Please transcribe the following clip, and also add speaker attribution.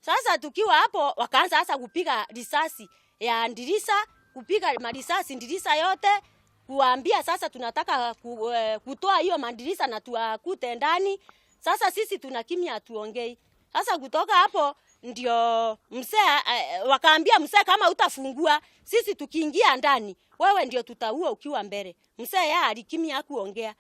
Speaker 1: Sasa tukiwa hapo wakaanza sasa kupiga risasi ya ndirisa, kupiga marisasi ndirisa yote, kuambia sasa tunataka kutoa hiyo mandirisa na tuwakute ndani. Sasa sisi tuna kimya, hatuongei. Sasa kutoka hapo ndio mzee wakaambia mzee, kama utafungua sisi tukiingia ndani wewe ndio tutaua ukiwa mbele. Mzee yeye alikimya, hakuongea.